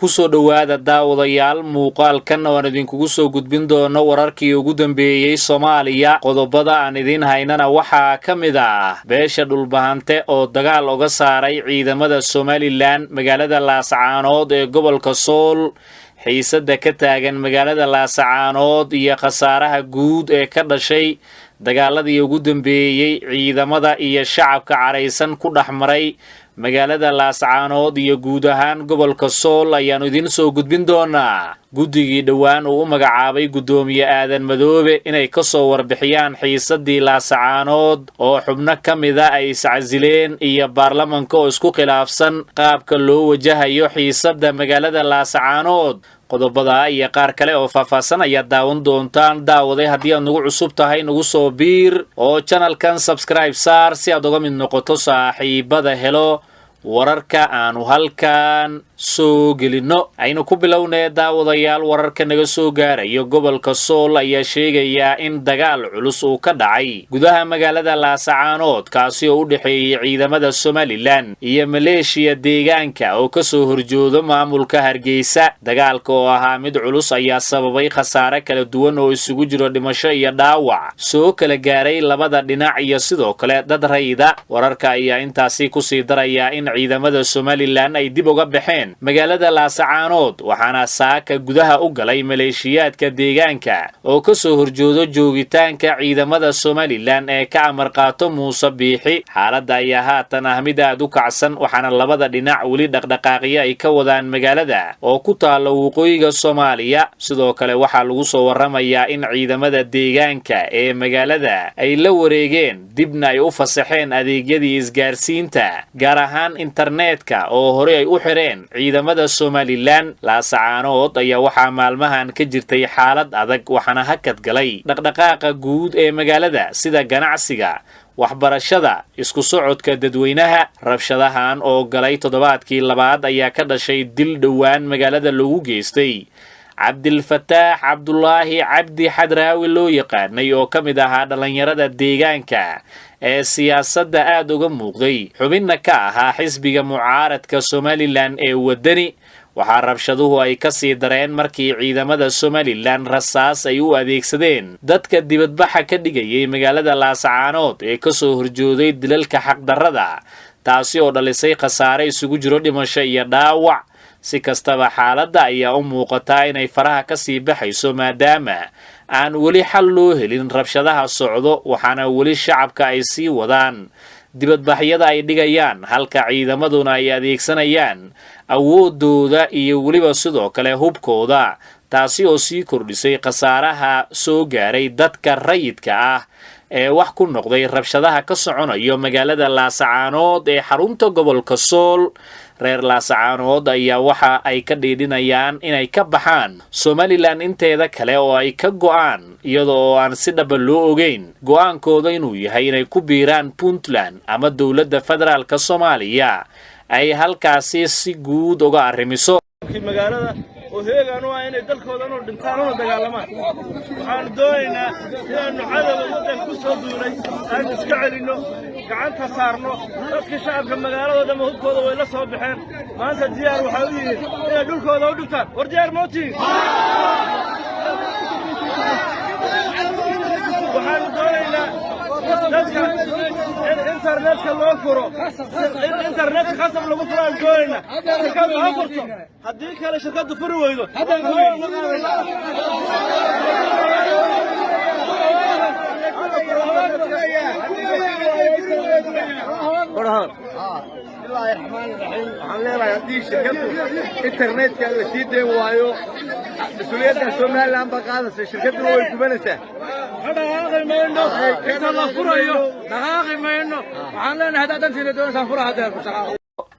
Kusoo dhowaada, daawadayaal, muuqaalkan oo aan idinkugu soo gudbin doono wararkii ugu dambeeyey Soomaaliya. Qodobada aan idiin haynana waxaa ka mid ah beesha Dhulbahante oo dagaal oga saaray ciidamada Somaliland magaalada Laascaanood ee gobolka Sool, xiisadda ka taagan magaalada Laasacaanood iyo khasaaraha guud ee ka dhashay dagaaladii ugu dambeeyey ciidamada iyo shacabka caraysan ku dhex maray magaalada Laascaanood iyo guud ahaan gobolka Sool ayaannu idiin soo gudbin doonaa. Guddigii dhowaan uu u magacaabay Guddoomiye Aadan Madoobe inay ka soo warbixiyaan xiisaddii Laasacaanood oo xubno ka mida ay iscasileen, iyo baarlamanka oo isku khilaafsan qaabka loo wajahayo xiisadda magaalada Laasacaanood. Qodobada iyo qaar kale oo faahfaahsan ayaad daawan doontaan. Daawaday, haddii aad nagu cusub tahay, nagu soo biir oo channelkan subscribe saar si aad uga mid noqoto saaxiibada helo wararka aanu halkan soo gelinno. Aynu ku bilownee, daawadayaal, wararka naga soo gaarayo gobolka Sool ayaa sheegayaa in dagaal culus uu ka dhacay gudaha magaalada Laasacaanood, kaasi oo u dhexeeyey ciidamada Somaliland iyo maleeshiya deegaanka oo kasoo horjoodo maamulka Hargeysa. Dagaalka oo ahaa mid culus ayaa sababay khasaare kala duwan oo isugu jiro dhimasho iyo dhaawac soo kala gaaray labada dhinac iyo sidoo kale dad rayida. Wararka ayaa intaasi kusii daraya in ciidamada Somaliland ay dib uga baxeen magaalada Laasacaanood, waxaana saaka gudaha u galay maleeshiyaadka deegaanka oo kasoo horjoodo joogitaanka ciidamada Somaliland ee ka amar qaato Muuse Biixi. Xaaladda ayaa haatan ah mid aad u kacsan, waxaana labada dhinac weli dhaqdhaqaaqyo ay ka wadaan magaalada oo ku taalla waqooyiga Soomaaliya. Sidoo kale waxaa lagu soo warramayaa in ciidamada deegaanka ee magaalada ay la wareegeen, dibna ay u fasaxeen adeegyadii isgaarsiinta, gaar ahaan internetka oo horey ay u xireen ciidamada Somaliland. Laasacaanood ayaa waxaa maalmahan ka jirtay xaalad adag, waxaana hakad galay dhaqdhaqaaqa guud ee magaalada, sida ganacsiga, waxbarashada, isku socodka dadweynaha. Rabshadahan oo galay toddobaadkii labaad ayaa ka dhashay dil dhowaan magaalada loogu geystay Cabdilfataax Cabdulaahi Cabdi Xadraawi loo yaqaanay, oo ka mid ahaa dhallinyarada deegaanka ee siyaasadda aada uga muuqday, xubinna ka ahaa xisbiga mucaaradka Somaliland ee Waddani. Waxaa rabshaduhu ay ka sii dareen markii ciidamada Somaliland rasaas ay u adeegsadeen dadka dibadbaxa ka dhigayay magaalada Laasacaanood ee kasoo horjooday dilalka xaqdarrada, taasi oo dhalisay khasaare isugu jiro dhimasho iyo dhaawac. Si kastaba, xaaladda ayaa u muuqataa inay faraha ka sii baxayso, maadaama aan weli xal loo helin rabshadaha socdo, waxaana weli shacabka ay sii wadaan dibadbaxyada ay dhigayaan, halka ciidamaduna ay adeegsanayaan awoodooda iyo weliba sidoo kale hubkooda, taasi oo sii kordhisay khasaaraha soo gaaray dadka rayidka ah ee wax ku noqday rabshadaha ka soconayo magaalada Laasacaanood ee xarunta gobolka Sool. Reer Laasacaanood ayaa waxa ay ka dhiidhinayaan inay ka baxaan Somaliland inteeda kale oo ay ka go'aan, iyada oo aan si dhaba loo ogeyn go'aankooda inuu yahay inay ku biiraan Puntland ama dowladda federaalka Soomaaliya ay halkaasi si guud uga arrimiso. Magaalada oo heegaan u ah inay dalkoodan u dhintaan una dagaalamaan, waxaannu doonaynaa inaannu cadowga waddanka ku soo duulay aanu iska celinno, gacanta saarno. Dadka shacabka magaaladoo dhamma hubkooda way la soo baxeen. Maanta diyaar waxay u yihiin inay dhulkooda u dhintaan. War, diyaar ma u tihiin? Waxaannu doonaynaa dadka in internetka loo furo, in internetka khasab lagu furo aan doonaynaa. Shirkaddu ha furto, haddii kale shirkaddu furi weydo. Bismillaahi raxmaani raxiim. Waxaan leedahay, haddii shirkaddu internetka la sii dayn waayo, mas-uuliyadda Somaliland baa qaadaysa, shirkadduna way gubanaysaa. Dhaqaaqi mayno inta la furayo, dhaqaaqi mayno. Waxaan leenahay, haddaad dantiina doonaysaan, fura haddeer.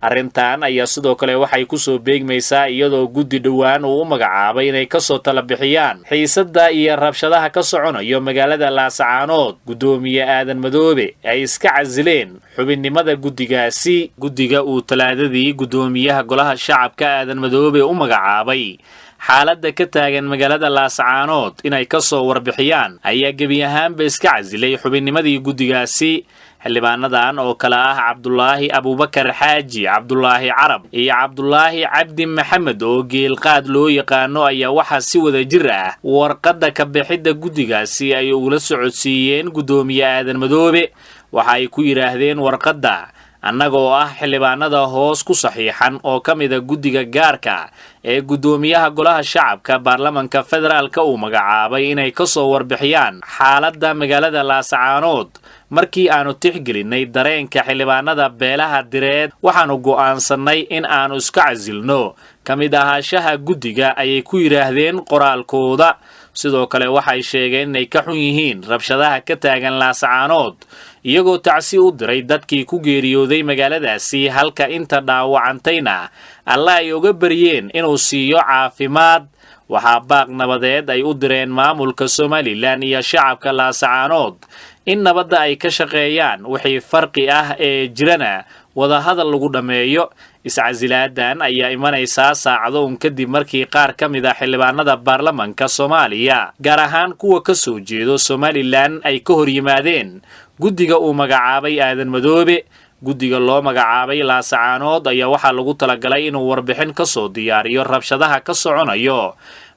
Arrintan ayaa sidoo kale waxay kusoo beegmaysaa iyadoo guddi dhowaan uu u magacaabay inay kasoo tala bixiyaan xiisadda iyo rabshadaha ka soconayo magaalada Laasacaanood Guddoomiye Aadan Madoobe ay iska casileen xubinnimada guddigaasi. Guddiga uu Talaadadii guddoomiyaha Golaha Shacabka Aadan Madoobe u magacaabay xaaladda ka taagan magaalada Laasacaanood inay ka soo warbixiyaan ayaa gebi ahaanba iska casilay xubinnimadii guddigaasi. Xildhibaanadan oo kale ah Cabdulaahi Abuubakar Xaaji Cabdulaahi Carab iyo Cabdulaahi Cabdi Maxamed oo Geelqaad loo yaqaano ayaa waxaa si wada jir ah warqadda ka bixidda guddigaasi ay ugula socodsiiyeen guddoomiye Aadan Madoobe. Waxa ay ku yidhaahdeen warqadda: "Annaga oo ah xildhibaanada hoos ku saxiixan oo ka mida guddiga gaarka ee guddoomiyaha Golaha Shacabka Baarlamanka Federaalka uu magacaabay inay ka soo warbixiyaan xaaladda magaalada Laasacaanood, markii aanu tixgelinnay dareenka xildhibaanada beelaha Direed, waxaannu go'aansannay in aanu iska casilno ka mid ahaanshaha guddiga," ayay ku yidhaahdeen qoraalkooda. Sidoo kale waxay sheegeen inay ka xun yihiin rabshadaha ka taagan Laasacaanood, iyagoo tacsi u diray dadkii ku geeriyooday magaaladaasi, halka inta dhaawacantayna Alla ay uga baryeen inuu siiyo caafimaad. Waxaa baaq nabadeed ay u direen maamulka Somaliland iyo shacabka Laasacaanood in nabadda ay ka shaqeeyaan, wixii farqi ah ee jirana wadahadal lagu dhammeeyo. Iscasilaadan ayaa imanaysaa saacado un kadib markii qaar ka mid ah xildhibaanada baarlamanka Soomaaliya, gaar ahaan kuwa ka soo jeedo Somaliland, ay ka hor yimaadeen guddiga uu magacaabay Aadan Madoobe. Guddiga loo magacaabay Laasacaanood ayaa waxaa lagu talagalay inuu warbixin ka soo diyaariyo rabshadaha ka soconayo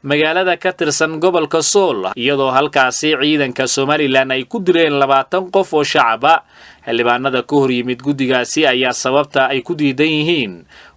magaalada ka tirsan gobolka Sool, iyadoo halkaasi ciidanka Somaliland ay ku dileen 20 qof oo shacaba. Xildhibaanada ka hor yimid guddigaasi ayaa sababta ay ku diidan yihiin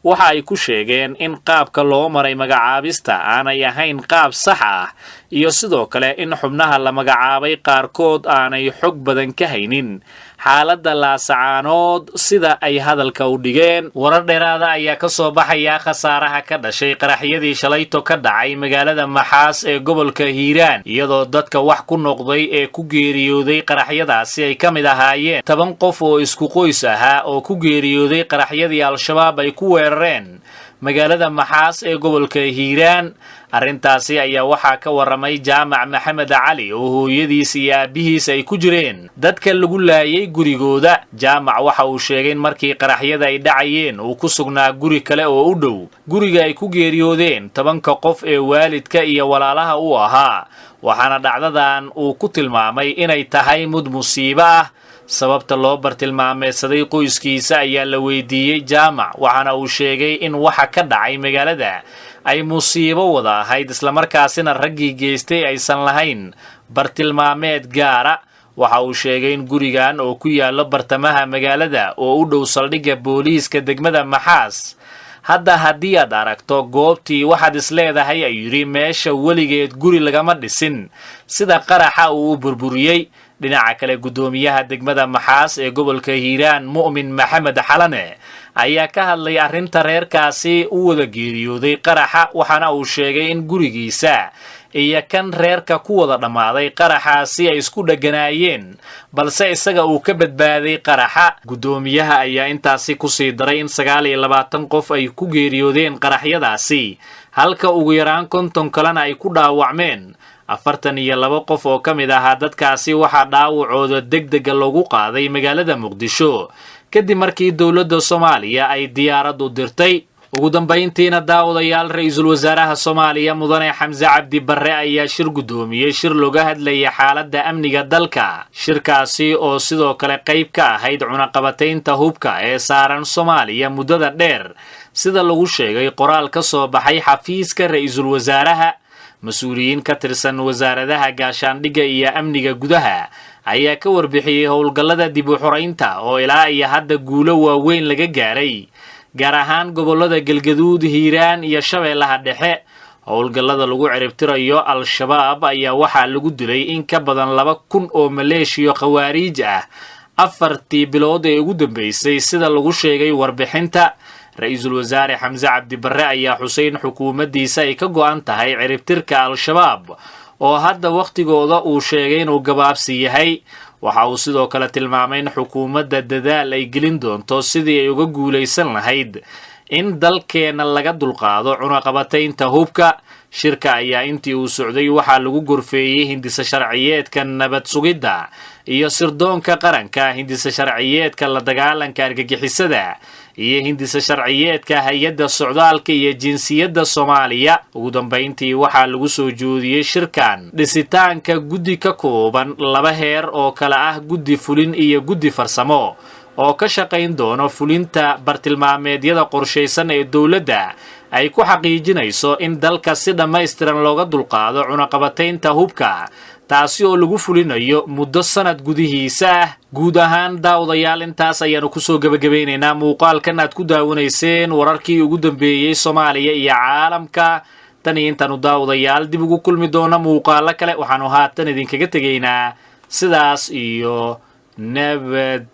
waxa ay ku sheegeen in qaabka loo maray magacaabista aanay ahayn qaab sax ah, iyo sidoo kale in xubnaha la magacaabay qaarkood aanay xog badan ka haynin xaaladda Laasacaanood, sida ay hadalka u dhigeen. Warar dheeraada ayaa ka soo baxaya khasaaraha ka dhashay qaraxyadii shalayto ka dhacay magaalada Maxaas ee gobolka Hiiraan, iyadoo dadka wax ku noqday ee ku geeriyooday qaraxyadaasi ay ka mid ahaayeen 10 qof oo isku qoys ahaa oo ku geeriyooday qaraxyadii Al-Shabaab ay ku weerareen magaalada Maxaas ee gobolka Hiiraan. Arrintaasi ayaa waxaa ka warramay Jaamac Maxamed Cali oo hooyadiis iyo aabbihiis ay ku jireen dadka lagu laayay gurigooda. Jaamac waxa uu sheegay in markii qaraxyada ay dhacayeen uu ku sugnaa guri kale oo u dhow guriga ay ku geeriyoodeen 10-ka qof ee waalidka iyo walaalaha u ahaa, waxaana dhacdadan uu ku tilmaamay inay tahay mid musiibo ah. Sababta loo bartilmaameedsaday qoyskiisa ayaa la weydiiyey Jaamac, waxaana uu sheegay in waxa ka dhacay magaalada ay musiibo wada ahayd, islamarkaasina raggii geystay aysan lahayn bartilmaameed gaara. Waxa uu sheegay in gurigan oo ku yaallo bartamaha magaalada oo u dhow saldhigga booliiska degmada Maxaas, hadda haddii aad aragto goobtii waxaad isleedahay, ayuu yidhi, meesha weligeed guri lagama dhisin, sida qaraxa uu u burburiyey. Dhinaca kale, guddoomiyaha degmada Maxaas ee gobolka Hiiraan, Mu'min Maxamed Xalane, ayaa ka hadlay arrinta reerkaasi u wada geeriyooday qaraxa, waxaana uu sheegay in gurigiisa iyo kan reerka ku wada dhammaaday qaraxaasi ay isku dheganaayeen, balse isaga uu ka badbaaday qaraxa. Guddoomiyaha ayaa intaasi kusii daray in 29 qof ay ku geeriyoodeen qaraxyadaasi, halka ugu yaraan 50 kalena ay ku dhaawacmeen. 42 qof oo ka mid ahaa dadkaasi waxaa dhaawacooda deg dega loogu qaaday magaalada Muqdisho kadib markii dowladda Soomaaliya ay diyaarad u dirtay. Ugu dambayntiina, daawadayaal, ra-iisul wasaaraha Soomaaliya Mudane Xamse Cabdi Barre ayaa shir guddoomiyey shir looga hadlaya xaaladda amniga dalka, shirkaasi oo sidoo kale qayb ka ahayd cunaqabataynta hubka ee saaran Soomaaliya muddada dheer, sida lagu sheegay qoraal ka soo baxay xafiiska ra-iisul wasaaraha. Mas-uuliyiin ka tirsan wasaaradaha gaashaandhigga iyo amniga gudaha ayaa ka warbixiyey howlgallada dib u xoraynta oo ilaa iyo hadda guulo waaweyn laga gaaray, gaar ahaan gobollada Galgaduud, Hiiraan iyo Shabeellaha Dhexe. Howlgallada lagu ciribtirayo Al-Shabaab ayaa waxaa lagu dilay in ka badan 2000 oo maleeshiyo khawaariij ah 4-tii bilood ee ugu dambeysay, sida lagu sheegay warbixinta. Ra-iisul wasaare Xamse Cabdi Barre ayaa xusay in xukuumaddiisa ay ka go'an tahay ciribtirka Al-Shabaab oo hadda wakhtigooda uu sheegay inuu gabaabsi yahay. Waxa uu sidoo kale tilmaamay in xukuumadda dadaal ay gelin doonto sidii ay uga guulaysan lahayd In dalkeenna laga dulqaado cunaqabataynta hubka. Shirka ayaa intii uu socday waxaa lagu gorfeeyey hindisa sharciyeedka nabad sugidda iyo sirdoonka qaranka, hindisa sharciyeedka la dagaalanka argagixisada iyo hindisa sharciyeedka Hay-adda Socdaalka iyo Jinsiyadda Soomaaliya. Ugu dambayntii, waxaa lagu soo joodiyey shirkan dhisitaanka guddi ka kooban laba heer oo kale ah guddi fulin iyo guddi farsamo oo ka shaqayn doono fulinta bartilmaameedyada qorshaysan ee dowladda ay ku xaqiijinayso in dalka si dhammaystiran looga dulqaado cunaqabataynta hubka, taasi oo lagu fulinayo muddo sanad gudihiisa ah. Guud ahaan, daawadayaal, intaas ayaanu kusoo gebagabaynaynaa muuqaalkan aad ku daawanayseen wararkii ugu dambeeyey Soomaaliya iyo caalamka. Tan iyo intaanu, daawadayaal, dib ugu kulmi doono muuqaalo kale, waxaanu haatan idinkaga tegaynaa sidaas iyo nabadgelyo.